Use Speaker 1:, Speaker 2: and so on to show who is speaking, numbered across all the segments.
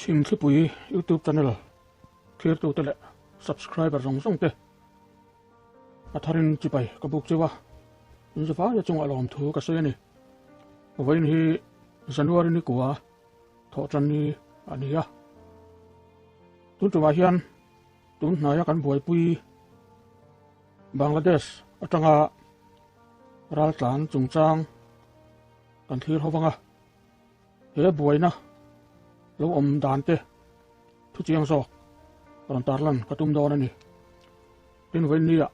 Speaker 1: Chhimthlipui YouTube channel thlirtute leh subscriber zawng zawng te a tharin chipai ka buk cheu a, in zavaia chungah lawmthu ka sawi a ni. Vawiin hi January ni kua thawhtan ni a ni a, tun tumah hian tun hnaia kan buaipui Bangladesh atanga raltlan chungchang kan thlir ho vang a, he buaina lo awm dan te thu chiang zawk rawn tarlan ka tum dawn a ni. Tin vawinia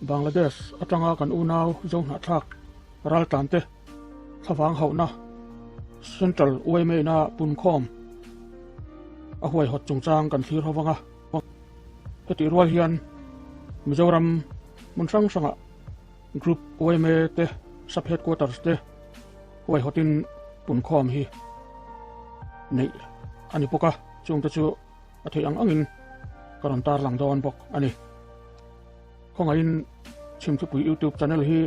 Speaker 1: Bangladesh atanga kan unau Zohnahthlak raltlan te thlavang hauhna Central yma-na punkhawm a huaihawt chungchang kan thlir ho vang a. Hetih rual hian Mizoram hmun hrang hrangah Group yma te Sub Headquarters te huaihawtin punkhawm hi neih a ni bawk a, chungte chu a theih ang angin ka rawn tarlang dawn bawk a ni. Khawngaihin Chhimthupui YouTube channel hi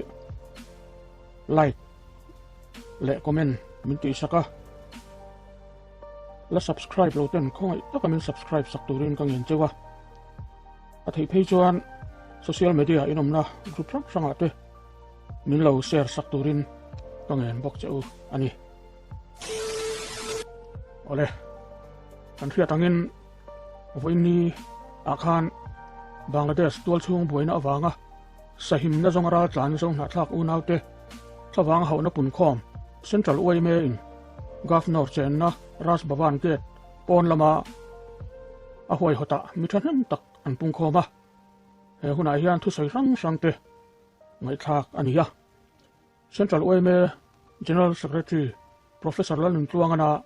Speaker 1: like leh comment min tihsak a, la subscribe lo ten khawngaih taka min subscribe sak turin ka ngen cheu a, a theih phei chuan social media inawmna group hrang hrangah te min lo share sak turin ka ngen bawk che u a ni. Awle, kan hriat angin vawiin ah khan Bangladesh tualchhung buaina avanga sahimna zawnga raltlan zo hnahthlak unaute thlavang hauhna punkhawm Central yma in Governor chenna Raj Bhavan Gate pawn lama a huaihawtah mi thahnem tak an pungkhawm a. He hunah hian thusawi hrang hrang te ngaihthlak a ni a. Central yma General Secretary Professor Lalnuntluangana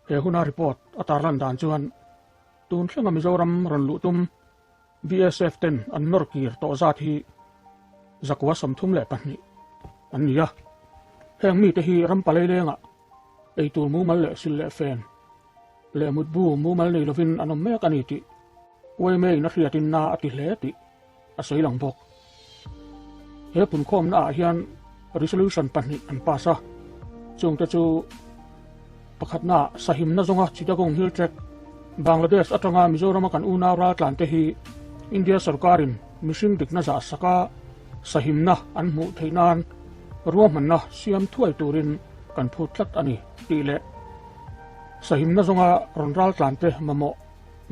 Speaker 1: he huna report a tarlan dan chuan tun thlenga Mizoram rawn luh tum BSF ten an nawr kir tawh zat hi 332 an ni a. Heng mite hi ram palei lengah eitur mumal leh sil leh fen leh mutbu mumal nei lovin an awm mek a ni tih yma in a hriatin na a ti hle tih a sawi lang bawk. He punkhawmna ah hian resolution pahnih an pass a, chungte chu pakhatna ah sahimna zawnga Chittagong Hill Tract, Bangladesh atanga Mizorama kan unau raltlante hi India sorkarin mihring dikna zah saka sahimna an hmuh theih nan ruahmanna siam thuai turin kan phut tlat a ni tih leh sahimna zawnga rawn raltlante mamawh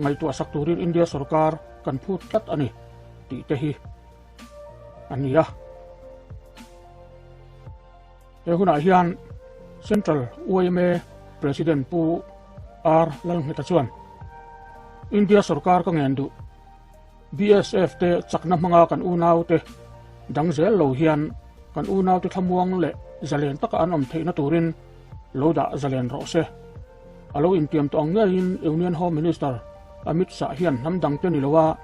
Speaker 1: ngaihtuah sak turin India sorkar kan phut tlat a ni tih te hi a ni a. He hunah hian Central yma President Pu R Lalngheta chuan India sorkar ka ngen duh BSF te chakna hmanga kan unaute dang zel lo hian kan unaute thlamuang leh zalen taka an awm theihna turin lo dah zalen rawh se. A lo intiam tawh ang ngeiin Union Home Minister Amit Shah hian hnam dangte ni loa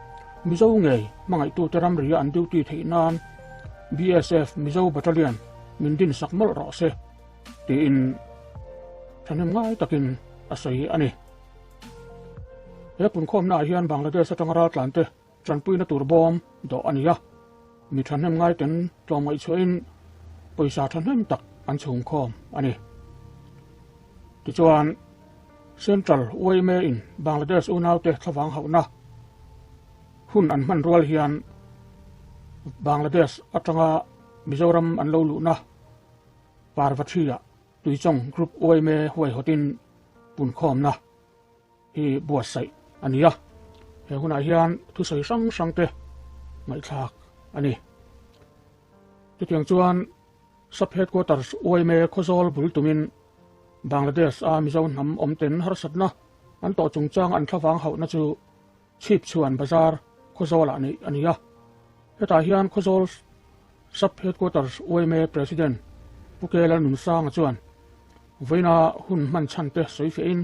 Speaker 1: Mizo ngei hmangaihtute ramria an duty theih nan BSF Mizo Battalion min din sak mawlh rawh se tiin thahnem ngai takin a sawi a ni. He punkhawmnaah hian Bangladesh atanga raltlante tanpuina tur bawm dawh a ni a, mi thahnem ngaiten tlawmngaih chhuahin pawisa thahnem tak an chhungkhawm a ni. Tichuan, Central yma in Bangladesh unaute thlavang hauhna hun an hman rual hian Bangladesh atanga Mizoram an lo luhna Parvathi-ah Tuichawng Group yma huaihawtin punkhawmna hi buatsaih a ni a, he hunah hian thusawi hrang hrang te ngaihthlak a ni. Chutiang chuan Sub Headquarters yma Khawzawl bul tumin Bangladesh a Mizo hnam awmten harsatna an tawh chungchang an thlavang hauhna chu Chhipchhuan Bazar Khawzawlah neih a ni a. Hetah hian Khawzawl Sub Headquarters yma President Pu Kela Nunsanga chuan vawiina hun hman chhan te sawi fiahin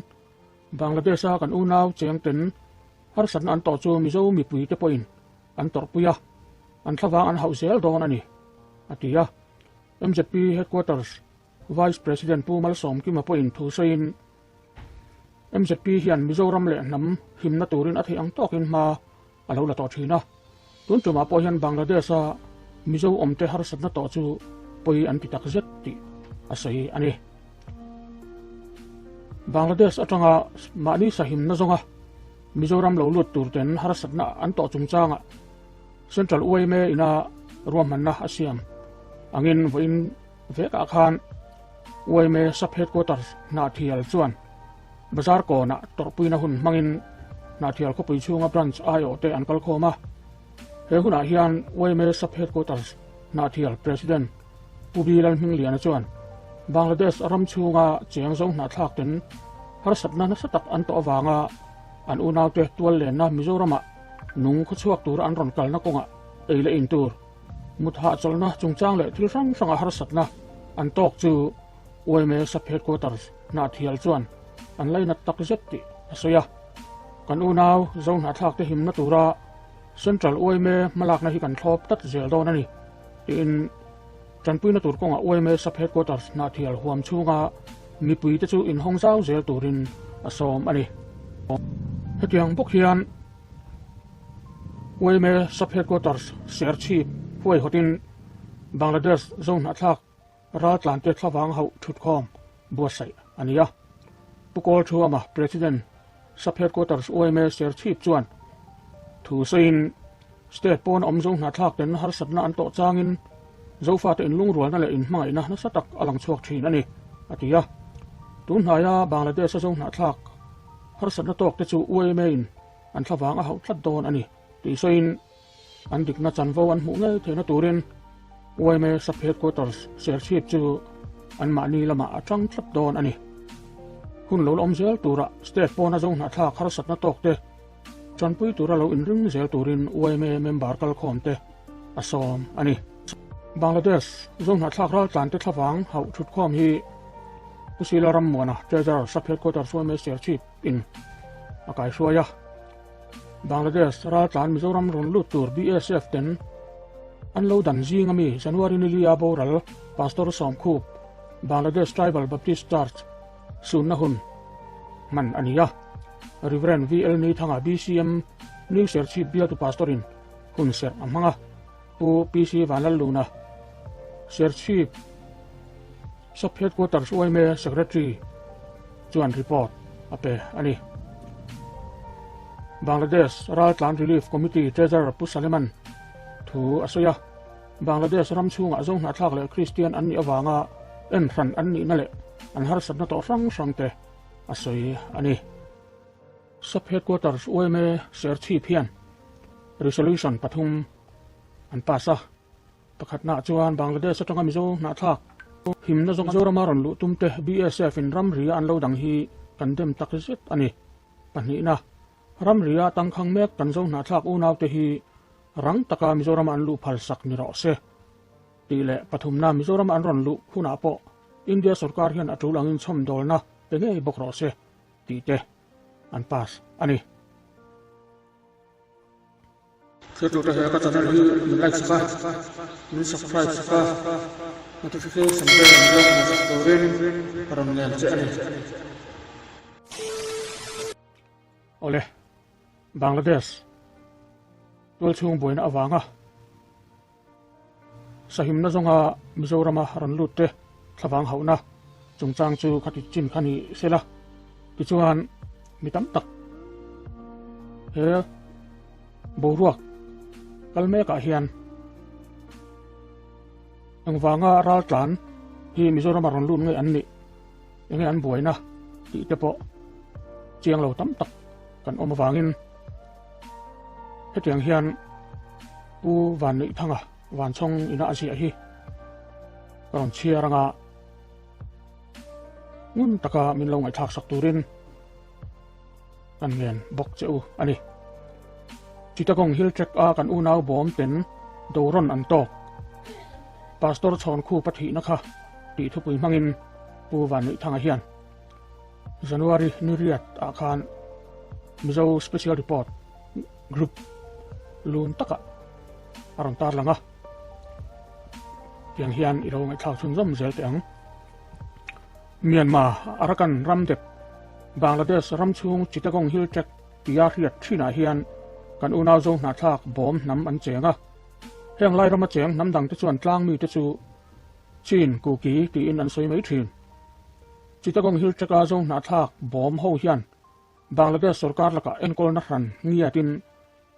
Speaker 1: Bangladesh-a kan unau chengten harsatna an tawh chu Mizo mipuite pawhin an tawrhpui a, an thlavang an hauh zel dawn a ni, a ti a. MZP Headquarters Vice President Pu Malsawmkima pawhin thu sawiin, MZP hian Mizoram leh hnam himna turin a theih ang tawkin hma a lo la tawh thin a. Tun tumah pawh hian Bangladesh-a Mizo awmte harsatna tawh chu pawi an ti tak zet tih a sawi a ni. Bangladesh atanga mahni sahimna zawnga Mizoram lo lut tur ten harsatna an tawh chungchangah Central yma ina ruahmanna a siam angin vawiin vekah khan yma Sub Headquarters Hnahthial chuan Bazar kawnah tawrhpuina hun hmangin Hnahthial khawpui chhunga branch aiawhte an kalkhawm a. He hunah hian yma Sub Headquarters Hnahthial President Pu Bi Lalhmingliana chuan Bangladesh ram chhunga cheng zo hnahthlak ten harsatna nasa tak an tawh avanga an unaute tual lenna Mizoramah nung khawchhuak tura an rawn kalna kawngah ei leh in tur mut hahchawlhna chungchang leh thil hrang hranga harsatna an tawk chu yma Sub Headquarters Hnahthial chuan an lainat tak zet tih a sawi a. Kan unau zo hnahthlak te himna tura Central yma hmalakna hi kan thlawp tlat zel dawn a ni tiin tanpuina tur kawngah yma Sub Headquarters Hnahthial huam chhunga mipui te chu inhawng zau zel turin a sawm a ni. Hetiang bawk hian yma Sub Headquarters Serchhip huaihawtin Bangladesh zo hnahthlak Raltlante thlavang hauh thutkhawm buatsaih a ni a. Pu Kawl Thuama, President, Sub Headquarters yma Serchhip chuan thu sawiin State pawn awm zo hnahthlak ten harsatna an tawh changin Zofate inlungrualna leh inhmangaihna nasa tak a lang chhuak thin a ni, a ti a. Tun hnaia Bangladesh-a zo hnahthlak harsatna tawk te chu yma in an thlavang a hauh tlat dawn a ni tih sawiin An dikna chanvo an hmuh ngei theihna turin yma Sub Headquarters Serchhip chu anmahni lamah a tang tlat dawn a ni. Hun lo la awm zel turah State pawna zo hnahthlak harsatna tawkte tanpui tura lo inring zel turin yma member kalkhawmte a sawm a ni. Bangladesh zo hnahthlak raltlante thlavang hauh thutkhawm hi Pu Sila Rammuana, Treasurer, Sub Headquarters yma Serchhip in a kaihruai a. Bangladesh raltlan Mizoram rawn lut tur BSF ten an lo dan zing ami January ni lia boral Pastor Sawmkhup Bangladesh Tribal Baptist Church sunna hun hman a ni a. Rev. VL Neithanga BCM New Serchhip bialtu Pastor in hun serh a hmang a. Pu PC Vanlalluna Serchhip Sub Headquarters yma Secretary chuan report a pe a ni. Bangladesh Raltlan Relief Committee Treasurer Pu Saleman thu a sawi a, Bangladesh ram chhungah zo hnahthlak leh Kristian an nih avanga en hran an nihna leh an harsatna tawh hrang hrang te a sawi a ni. Sub Headquarters yma Serchhip hian Resolution pathum an pass a. Pakhatnaah chuan Bangladesh atanga Mizo hnahthlak himna zawng Mizorama rawn luh tumte BSF in ramria an lo dang hi kan dem tak zet a ni. Pahnihna, ramria tangkhang mek kan zo hnahthlak unaute hi rang taka Mizorama an luh phal sak ni rawh se tih leh pathumna Mizorama an rawn luh hunah pawh India sorkar hian a tul angin chhawmdawlna pe ngei bawk rawh se tih te an pass a ni. Thiltute he ka channel hi min like sak a, min subscribe sak a, notification bell an lo hmu sak turin ka rawn ngen che a ni. Awle, Bangladesh tualchhung buaina avanga Sahimna zawnga Mizorama rawn lut te thlavang hauhna chungchang chu khati chin kha ni sela tichuan mi tam tak he boruak kal mekah hian engvanga raltlan hi Mizorama rawn lut ngei an nih enge an buaina tih te pawh chiang lo tam tak kan awm avangin Hetiang hian Pu Vanneihthanga Vanchhawng ina a ziah hi ka rawn chhiar anga ngun taka min lo ngaihthlak sak turin kan ngen bawk che u a ni. Chittagong Hill Tract a kan unau bawm ten dorawn an tawk. Pastor Chhawnkhupa thihna kha tih thupui hmangin Pu Vanneihthanga hian January ni riat ah khan Mizo Special Report Group lun takah a rawn tar lang a, tiang hian i lo ngaihthlak chhunzawm zel teh ang. Myanmar, Arakan ram dep, Bangladesh ram chhung Chittagong Hill Tract tia hriat thinah hian kan unau zo hnahthlak bawm hnam an cheng a. Heng lai rama cheng hnam dangte chuan tlang mite chu Chin, Kuki tiin an sawi mai thin. Chittagong Hill Tract-a zo hnahthlak bawm ho hian Bangladesh sorkar lakah enkawlna hran ngiatin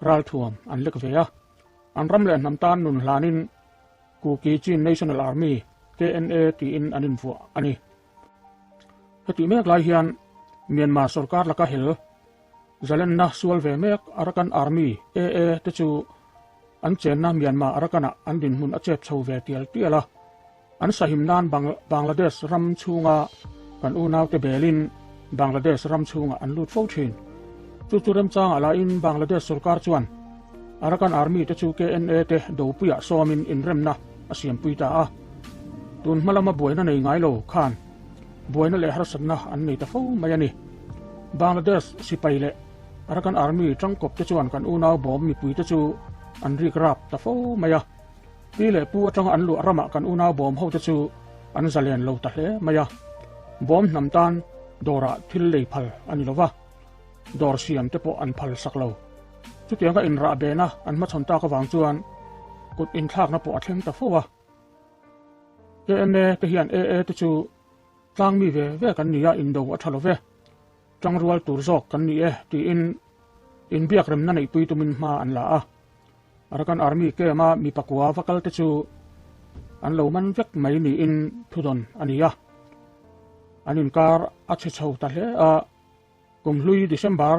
Speaker 1: ralthuam an lek ve a. An ram leh hnam tan nun hlanin Kuki Chin National Army, KNA, tiin an invuah a ni. Hetih mek lai hian Myanmar sorkar laka hel zalenna sual ve mek Arakan Army, AA, te chu an chenna Myanmar Arakan-ah an dinhmun a chep chho ve tial tial a. An sahim nan Bangladesh ram chhunga kan unaute belin Bangladesh ram chhungah an lut fo thin. Chu chu remchangah lahin Bangladesh sorkar chuan Arakan Army te chu KNA te dopuiah sawmin inremna a siampui ta a. Tun hma lama buaina nei ngai lo khan buaina leh harsatna an nei ta fo mai a ni. Bangladesh sipai leh Arakan Army tangkawp te chuan kan unau bawm mipui te chu an rik rap ta fo mai a. Pi leh pu atanga an luah ramah kan unau bawm ho te chu an zalen lo ta hle mai a. Bawm hnam tan dawrah thil lei phal a ni lo va, dawr siam te pawh an phal sak lo. Chutianga inrah bena an hmachhawn tak avang chuan kut inthlakna pawh a thleng ta fo a. KNA te hian AA te chu tlang mi ve ve kan ni a, indo a tha lo ve, tangrual tur zawk kan ni e tiin inbiak remna neihpui tumin hma an la a. Arakan Army camp-a mi pakua va kal te chu an lo man vek mai niin thudawn a ni a. An inkar a chhe chho ta hle a. Kum hlui December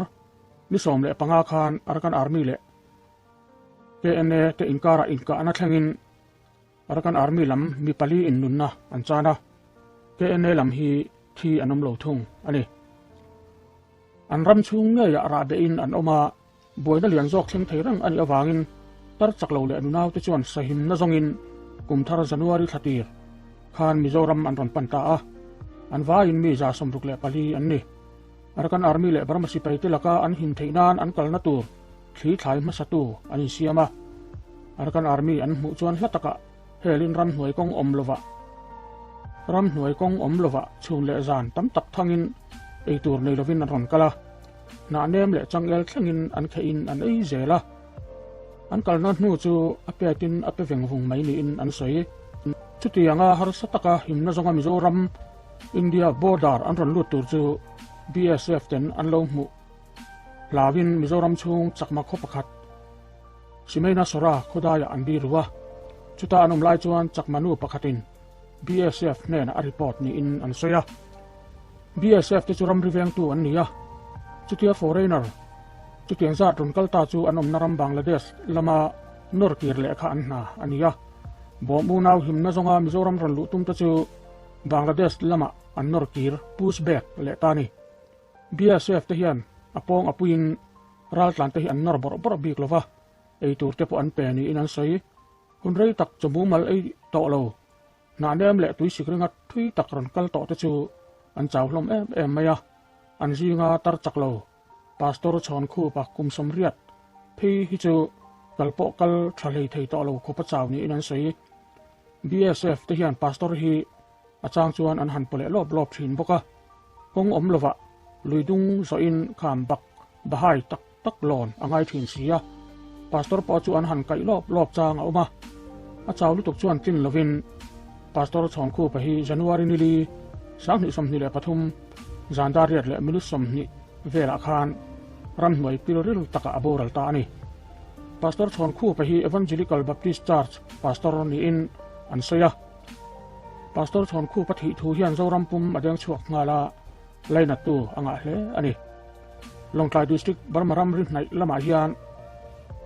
Speaker 1: ni 15 khan Arakan Army leh KNA te inkarah inkahna thlengin Arakan Army lam mi pali in nunna an chan a, KNA lam hi thi an awm lo thung a ni. An ram chhung ngeiah rahbehin an awm a, buaina lian zawk thleng thei reng a nih avangin tar chak lo leh nunaute chuan sahimna zawngin kum thar January thla tir khan Mizoram an rawn pan ta a, an vaiin mi 64 an ni. Arakan Army leh Burma sipaite laka an him theih nan an kalna tur thli thlai hmasatu an insiam a. Arakan Army an hmuh chuan hla takah helin ramhnuai kawng awm lovah ramhnuai kawng awm lovah chhun leh zan tam tak thangin ei tur nei lovin an rawn kal a. Hnah nem leh changel thlengin an khehin an ei zel a. An kalna hnu chu a petin a pe veng vung mai niin an sawi. Chutianga harsa taka himna zawnga Mizoram India border an rawn lut tur chu BSF ten an lo hmuh hlauin Mizoram chhung chakma khaw pakhat Simeina Sora khawdaiah an biru a. Chuta an awm lai chuan chakma nu pakhatin BSF hnenah a report niin an sawi a. BSF te chu ramri vengtu an ni a, chutia foreigner chutiang zat rawn kal ta chu an awmna ram Bangladesh lama nawr kir leh kha an hna a ni a. Bawm unau himna zawnga Mizoram rawn luh tum te chu Bangladesh lamah an nawr kir, push back, leh ta a ni. BSF te hian a pawng a puiin raltlan te hi an nawr bawrh bawrh bik lova, ei tur te pawh an pe niin an sawi. Hun rei tak chaw mumal ei tawh lo. Hnah nem leh tui sik ringa thui tak rawn kal tawh te chu an chau hlawm em em mai a, an zinga tar chak lo Pastor Chhawn Khupa kum 80 phei hi chu kal pawh kal tha hlei thei tawh lo khawpa chau niin an sawi. BSF te hian Pastor hi a chang chuan an han pawleh lawp lawp thin bawk a, kawng awm lovah lui dung zawhin kham bak bahai tak tak lawn a ngai thin si a, Pastor pawh chu an han kaih lawp lawp chang a awm a, a chau lutuk chuan tlin lovin Pastor Chhawnkhupa hi January nili 2023 zan dar riat leh minute 20 velah khan ramhnuai pilril takah a boral ta a ni. Pastor Chhawnkhupa hi Evangelical Baptist Church Pastor niin an sawi a. Pastor Chhawnkhupa thih thu hian Zoram pum a deng chhuak nghal a, lainattu a ngah hle a ni. Lawngtlai District Burma ramri hnaih lamah hian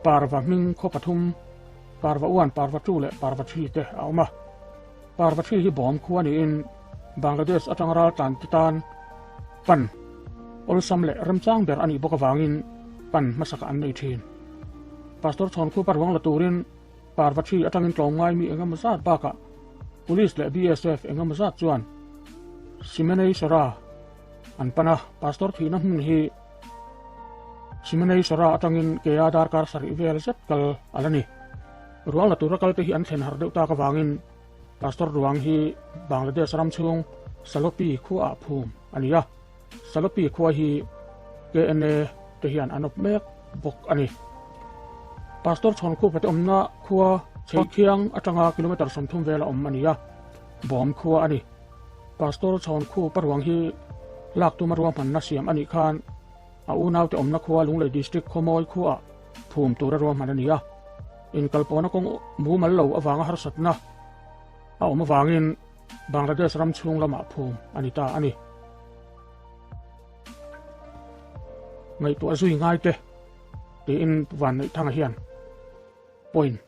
Speaker 1: Parva hming khaw pathum, Parva 1, Parva 2 leh Parva 3 te a awm a. Parva 3 hi bawm khua niin Bangladesh atang raltlan te tan pan awlsam leh remchang ber a nih bawk avangin pan hmasakah an nei thin. Pastor Chhawnkhupa ruang la turin Parva 3 atangin tlawmngai mi engemaw zat bakah Police leh BSF engemaw zat chuan Simenei Sora An pan a, Pastor thihna hmun hi Simenei Sora atangin kea darkar sarih vel zet kal a la ni. Ruang la tura kalte hi an thlen har deuh tak avangin Pastor ruang hi Bangladesh ram chhung Salopi khuaah phum a ni a, Salopi khua hi KNA te hian an awp mek bawk a ni. Pastor Chhawnkhupa te awmna khua Cheikhiang atanga kilometre 30 vela awm a ni a, Bawm khua a ni. Pastor Chhawnkhupa ruang hi lak tuma ruahmanna siam a nih khan a unaute awmna khua Lunglei District Khawmawi khuaah phum tura ruahman a ni a. Inkalpawhna kawng mumal lo avanga harsatna a awm avangin Bangladesh ram chhung lamah phum a ni ta a ni. Ngaihtuah zui ngai te tiin Vanneihthanga hian point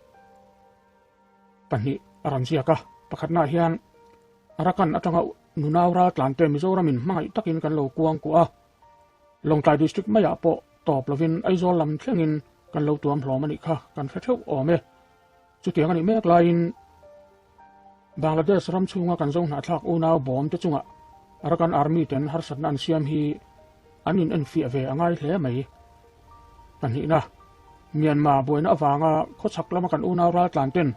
Speaker 1: pahnih a rawn ziak a. Pakhatnaah hian Arakan atanga nunau raltlante Mizoramin hmangaih takin kan lo kuang kuah a, Lawngtlai District maiah pawh tawp lovin Aizawl lam thlengin kan lo tuam hlawm a nih kha kan hre theuh awm e. Chutiang a nih mek laiin Bangladesh ram chhunga kan zo hnahthlak unau bawm te chungah Arakan Army ten harsatna an siam hi an in enfiah ve a ngai hle mai. Pahnihna, Myanmar buaina avanga khawchhak lama kan unau raltlan ten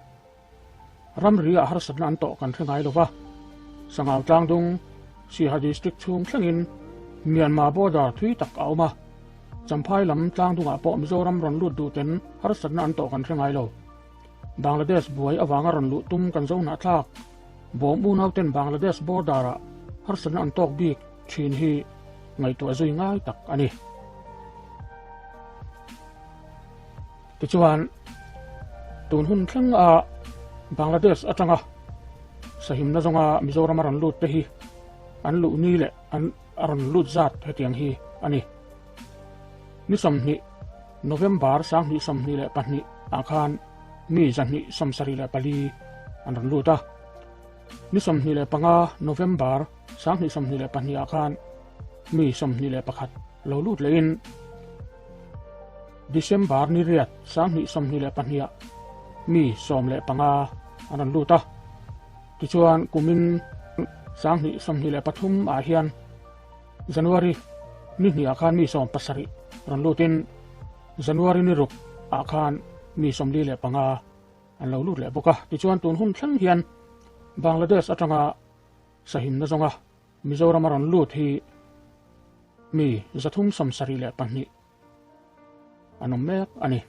Speaker 1: ramri ah harsatna an tawh kan hre ngai lova, Sangau tlangdung Siaha District chhung thlengin Myanmar border thui tak a awm a, Champhai lam tlangdungah pawh Mizoram rawn lut duh ten harsatna an tawh kan hre ngai lo. Bangladesh buai avanga rawn luh tum kan zo hnahthlak bawm unauten Bangladesh border ah harsatna an tawk bik thin hi ngaihtuah zui ngai tak a ni. Tichuan, tun hun thleng a Bangladesh atanga sahimna zawnga Mizoram a rawn lut te hi an luh ni leh an a rawn lut zat hetiang hi a ni. Ni 20 November 2022 ah khan mi 274 an rawn lut a. Ni 25 November 2022 ah khan mi 21 lo lut lehin December ni riat 2022 ah mi 15 an rawn lut a. Tichuan kumin 2023 ah hian January ni hnih ah khan mi 17 rawn lutin January ni ruk ah khan mi 45 an lo lut leh bawk a. Tichuan tun hun thleng hian Bangladesh atanga sahimna zawnga Mizoram a rawn lut hi mi 372 an awm mek a ni.